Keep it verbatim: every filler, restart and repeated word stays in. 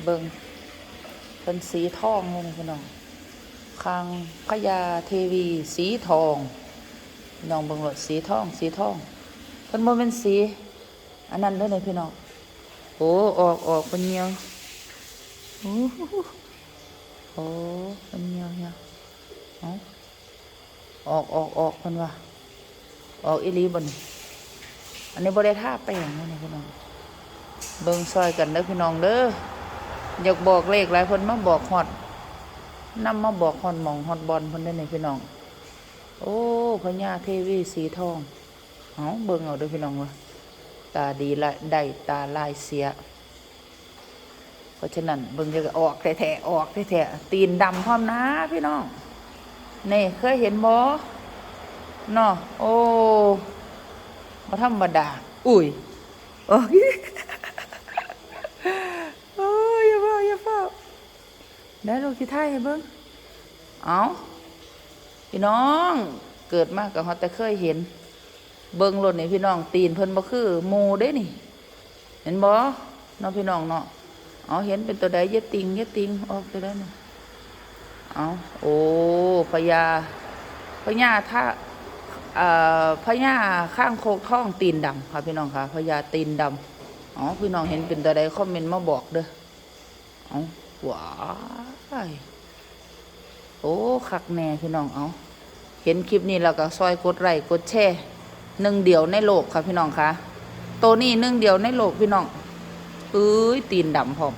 เบิ่ง เพิ่นสีทองเลยนี่พี่น้อง คางพญาเทวีสีทอง พี่น้องเบิ่งโลด สีทอง สีทอง เพิ่นบ่แม่นสี อันนั้นเด้อนี่พี่น้อง โอ้ ออก ออก เพิ่นเหี่ยว โอ้โห โอ้ เพิ่นเหี่ยว เหี่ยว เอ้า ออก ออก ออก เพิ่นว่า ออกอีหลีบ่นี่ อันนี้บ่ได้ทาแป้งเด้อนี่พี่น้อง เบิ่งซอยกันเด้อพี่น้องเด้อ อยากบอกเลขหลาย เพิ่นมาบอกฮอด นำมาบอกฮอดหม่องฮอดบ่อนเพิ่นเด้อนี่พี่น้อง โอ้ พญาเทวีสีทอง เอ้า เบิ่งเอาเด้อพี่น้องว่า ตาดีละได้ ตาลายเสีย เพราะฉะนั้นเบิ่งจะออกแท้ๆ ออกแท้ๆ ตีนดำพร้อมนะพี่น้อง นี่เคยเห็นบ่เนาะ โอ้ บ่ธรรมดา อุ้ย โอ้ย โอ้ย อย่าเฝ้า อย่าเฝ้า ได้ลูกสิถ่ายให้เบิ่ง เอ้า พี่น้อง เกิดมาก็ฮอดแต่เคยเห็น เบิ่งโลดนี่พี่น้อง ตีนเพิ่นบ่คือหมู่เด้นี่ เห็นบ่เนาะพี่น้องเนาะ เอา เห็นเป็นตัวใด อย่าติ่ง อย่าติ่ง ออกตัวใดนี่ เอา โอ้ พญา พญาทะ เอ่อ พญาคางคกทองตีนดำค่ะพี่น้องค่ะ พญาตีนดำ เอา พี่น้องเห็นเป็นตัวใด คอมเมนต์มาบอกเด้อ เอา ว้าย โอ้ คักแน่พี่น้อง เอา เห็นคลิปนี้แล้วก็ซอยกดไลค์กดแชร์ หนึ่งเดียวในโลกค่ะพี่น้องค่ะ ตัวนี้หนึ่งเดียวในโลกพี่น้อง เอ้ย ตีนดำพร้อม